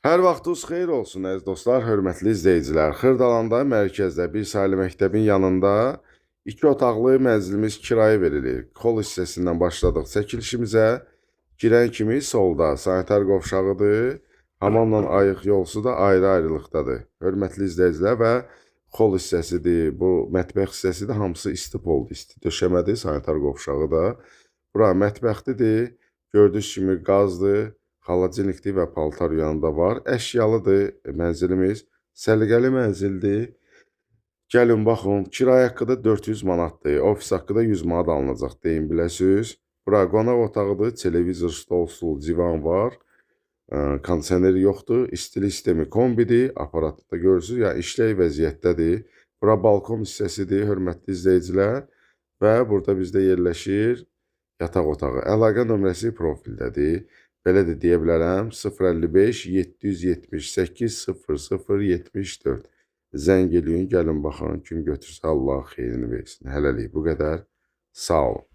Hər vaxtınız xeyir olsun əziz dostlar, hörmətli izləyicilər. Xırdalanda mərkəzdə bir saylı məktəbin yanında iki otaqlı mənzilimiz kirayə verilir. Kol hissəsindən başladıq çəkilişimizə. Girən kimi solda sanitar qovşağıdır. Hamamla ayıq yolsu da ayrı-ayrılıqdadır. Hörmətli izləyicilər və xol hissəsidir, bu mətbəx hissəsidir. Hamısı isti poldur, isti döşəmədir, sanitar qovşağı da. Bura mətbəxdir. Gördüyünüz kimi qazdır. Xalacinikdir və paltar yanında var. Əşyalıdır mənzilimiz. Səliqəli mənzildir. Gəlin baxın, kirayə haqqı da 400 manatdır. Ofis haqqı da 100 manat alınacaq deyin biləsiniz. Bura qonaq otağıdır. Televizor, stol, stul, divan var. Kondisioneri yoxdur. İstilik sistemi kombidir. Aparatı da görürsünüz. Yəni işlək vəziyyətdədir. Bura balkon hissəsidir, hörmətli izləyicilər. Və burada bizdə yerləşir yataq otağı. Əlaqə nömrəsi profildədir. Belə də deyə bilərəm 055 778 00 74. Zəng eləyin, gəlin baxın, kim götürsə Allah xeyrini versin. Hələlik bu qədər. Sağ olun.